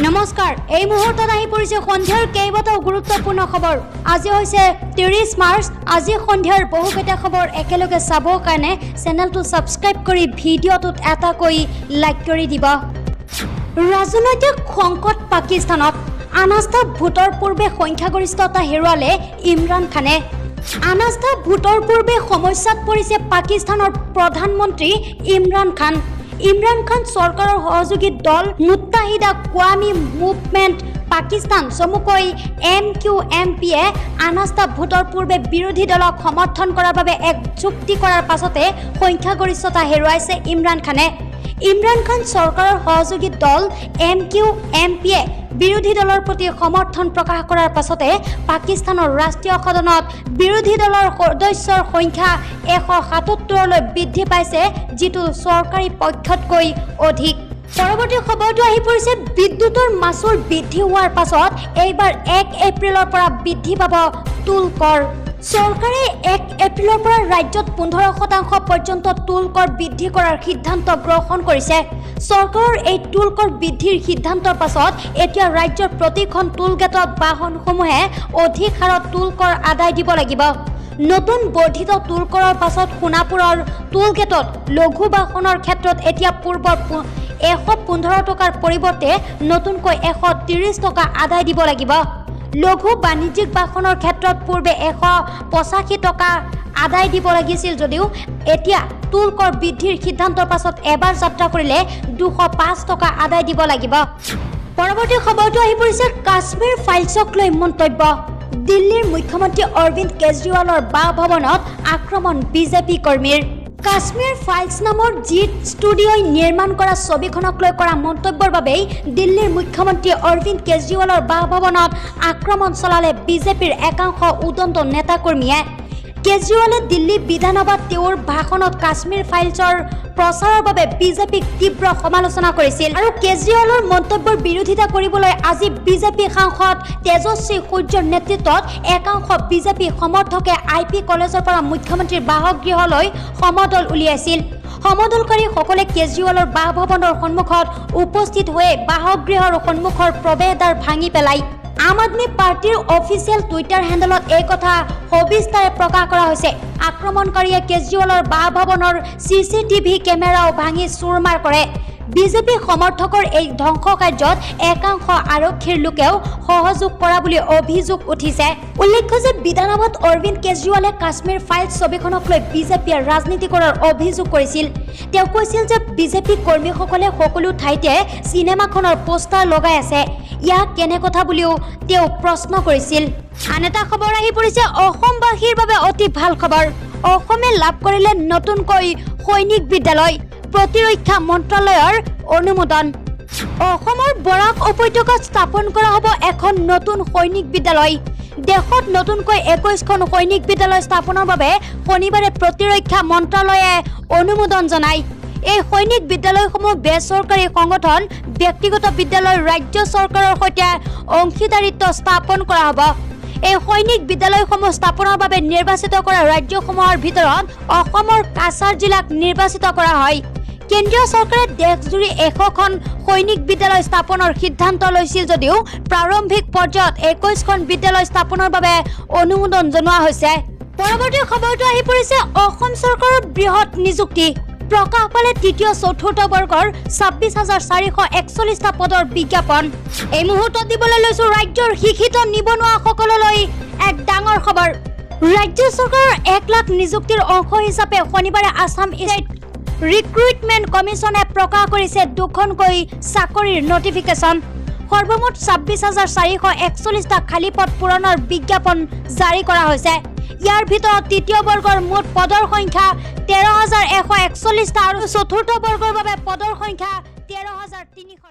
নমস্কাৰ, এই মুহূৰ্তত আহি পৰিছে সন্ধিয়াৰ কেইবাটাও গুৰুত্বপূৰ্ণ খবৰ। আজি হৈছে 30 মাৰ্চ। আজি সন্ধিয়াৰ বহুকেইটা খবৰ একেলগে চাবৰ কাৰণে চেনেলটো ছাবস্ক্ৰাইব কৰি ভিডিঅ'টোত এটাকৈ লাইক কৰি দিব। ৰাজনৈতিক সংকট পাকিস্তানত। আনাস্থা ভোটৰ পূৰ্বে সংখ্যাগৰিষ্ঠতা হেৰুৱালে ইমৰান খানে। আনাস্থা ভোটৰ পূৰ্বে সমস্যাত পৰিছে পাকিস্তানৰ প্ৰধানমন্ত্ৰী ইমৰান খান। ইমৰান খান চৰকাৰৰ সহযোগী দল মুত্তাহিদা কোৱামী মুভমেণ্ট পাকিস্তান, চমুকৈ এমকিউএম-পিয়ে আনাস্থা ভোটৰ পূৰ্বে বিৰোধী দলক সমৰ্থন কৰাৰ বাবে এক চুক্তি কৰাৰ পাছতে সংখ্যাগৰিষ্ঠতা হেৰুৱাইছে ইমৰান খানে। ইমৰান খান চৰকাৰৰ সহযোগী দল এমকিউএম-পিয়ে বিৰোধী দলৰ প্ৰতি সমৰ্থন প্ৰকাশ কৰাৰ পাছতে পাকিস্তানৰ ৰাষ্ট্ৰীয় সদনত বিৰোধী দলৰ সদস্যৰ সংখ্যা 177লৈ বৃদ্ধি পাইছে, যিটো চৰকাৰী পক্ষতকৈ অধিক। পৰৱৰ্তী খবৰটো আহি পৰিছে, বিদ্যুতৰ মাচুল বৃদ্ধি হোৱাৰ পাছত এইবাৰ 1 এপ্ৰিলৰ পৰা বৃদ্ধি পাব টোল কৰ। চৰকাৰে 1 এপ্ৰিলৰ পৰা ৰাজ্যত 15% পৰ্যন্ত টোল কৰ বৃদ্ধি কৰাৰ সিদ্ধান্ত গ্ৰহণ কৰিছে। চৰকাৰৰ এই টোল কৰ বৃদ্ধিৰ সিদ্ধান্তৰ পাছত এতিয়া ৰাজ্যৰ প্ৰতিখন টোল গেটত বাহনসমূহে অধিক হাৰত টোল কৰ আদায় দিব লাগিব। নতুন বৰ্ধিত টোল কৰৰ পাছত সোণাপুৰৰ টোল গেটত লঘু বাহনৰ ক্ষেত্ৰত এতিয়া পূৰ্বৰ 115 টকাৰ পৰিৱৰ্তে নতুনকৈ 130 টকা আদায় দিব লাগিব। লঘু বাণিজ্যিক বাহনৰ ক্ষেত্ৰত পূৰ্বে 185 টকা আদায় দিব লাগিছিল যদিও এতিয়া টোল কৰ বৃদ্ধিৰ সিদ্ধান্তৰ পাছত এবাৰ যাত্ৰা কৰিলে 205 টকা আদায় দিব লাগিব। পৰৱৰ্তী খবৰটো আহি পৰিছে, কাশ্মীৰ ফাইলছক লৈ মন্তব্য। দিল্লীৰ মুখ্যমন্ত্ৰী অৰবিন্দ কেজৰিৱালৰ বাসভৱনত আক্ৰমণ বিজেপি কৰ্মীৰ। কাশ্মীৰ ফাইলছ নামৰ জি ষ্টুডিঅ'ই নিৰ্মাণ কৰা ছবিখনক লৈ কৰা মন্তব্যৰ বাবেই দিল্লীৰ মুখ্যমন্ত্ৰী অৰবিন্দ কেজৰিৱালৰ বাসভৱনত আক্ৰমণ চলালে বিজেপিৰ একাংশ উদণ্ড নেতাকৰ্মীয়ে। কেজৰিৱালে দিল্লী বিধানসভাত তেওঁৰ ভাষণত কাশ্মীৰ ফাইলছৰ প্ৰচাৰৰ বাবে বিজেপিক তীব্ৰ সমালোচনা কৰিছিল আৰু কেজৰিৱালৰ মন্তব্যৰ বিৰোধিতা কৰিবলৈ আজি বিজেপি সাংসদ তেজস্বী সূৰ্যৰ নেতৃত্বত একাংশ বিজেপি সমৰ্থকে আই পি কলেজৰ পৰা মুখ্যমন্ত্ৰীৰ বাসগৃহলৈ সমদল উলিয়াইছিল। সমদলকাৰীসকলে কেজৰিৱালৰ বাসভৱনৰ সন্মুখত উপস্থিত হৈ বাসগৃহৰ সন্মুখৰ প্ৰৱেশদ্বাৰ ভাঙি পেলায়। আম আদমি পাৰ্টীৰ অফিচিয়েল টুইটাৰ হেণ্ডেলত এই কথা সবিস্তাৰে প্ৰকাশ কৰা হৈছে। আক্ৰমণকাৰীয়ে কেজৰিৱালৰ বাসভৱনৰ চিচিটিভি কেমেৰাও ভাঙি চুৰমাৰ কৰে। বিজেপি সমৰ্থকৰ এই ধ্বংস কাৰ্যত একাংশ আৰক্ষীৰ লোকেও সহযোগ কৰা বুলি অভিযোগ উঠিছে। উল্লেখ্য যে বিধানসভাত অৰবিন্দ কেজৰিৱালে কাশ্মীৰ ফাইলছ ছবিখনক লৈ বিজেপিয়ে ৰাজনীতি কৰাৰ অভিযোগ কৰিছিল। তেওঁ কৈছিল যে বিজেপি কৰ্মীসকলে সকলো ঠাইতে চিনেমাখনৰ পোষ্টাৰ লগাই আছে। ইয়াক কেনে কথা বুলিও তেওঁ প্ৰশ্ন কৰিছিল। আন এটা খবৰ আহি পৰিছে, অসমবাসীৰ বাবে অতি ভাল খবৰ। অসমে লাভ কৰিলে নতুনকৈ সৈনিক বিদ্যালয়, প্ৰতিৰক্ষা মন্ত্ৰালয়ৰ অনুমোদন। অসমৰ বৰাক উপত্যকাত স্থাপন কৰা হ'ব এখন নতুন সৈনিক বিদ্যালয়। দেশত নতুনকৈ 21খন সৈনিক বিদ্যালয় স্থাপনৰ বাবে শনিবাৰে প্ৰতিৰক্ষা মন্ত্ৰালয়ে অনুমোদন জনায়। এই সৈনিক বিদ্যালয়সমূহ বেচৰকাৰী সংগঠন, ব্যক্তিগত বিদ্যালয়, ৰাজ্য চৰকাৰৰ সৈতে অংশীদাৰিত্ব স্থাপন কৰা হ'ব। এই সৈনিক বিদ্যালয়সমূহ স্থাপনৰ বাবে নিৰ্বাচিত কৰা ৰাজ্যসমূহৰ ভিতৰত অসমৰ কাছাৰ জিলাক নিৰ্বাচিত কৰা হয়। কেন্দ্ৰীয় চৰকাৰে দেশজুৰি 100খন সৈনিক বিদ্যালয় স্থাপনৰ সিদ্ধান্ত লৈছিল যদিও প্ৰাৰম্ভিক পৰ্যায়ত 21খন বিদ্যালয় স্থাপনৰ বাবে অনুমোদন জনোৱা হৈছে। পৰৱৰ্তী খবৰটো আহি পৰিছে, অসম চৰকাৰৰ বৃহৎ নিযুক্তি। প্ৰকাশ পালে তৃতীয়, চতুৰ্থ বৰ্গৰ 26,441টা পদৰ বিজ্ঞাপন। এই মুহূৰ্তত দিবলৈ লৈছো ৰাজ্যৰ শিক্ষিত নিবনুৱাসকললৈ এক ডাঙৰ খবৰ। ৰাজ্য চৰকাৰৰ 1 লাখ নিযুক্তিৰ অংশ হিচাপে শনিবাৰে আছাম ষ্টেট ৰিক্ৰুইটমেণ্ট কমিছনে প্ৰকাশ কৰিছে দুখনকৈ চাকৰিৰ নটিফিকেশ্যন। সৰ্বমুঠ 26,441টা খালী পদ পূৰণৰ বিজ্ঞাপন জাৰি কৰা হৈছে। ইয়াৰ ভিতৰত তৃতীয় বৰ্গৰ মুঠ পদৰ সংখ্যা 13,141টা আৰু চতুৰ্থ বৰ্গৰ বাবে পদৰ সংখ্যা 13,300।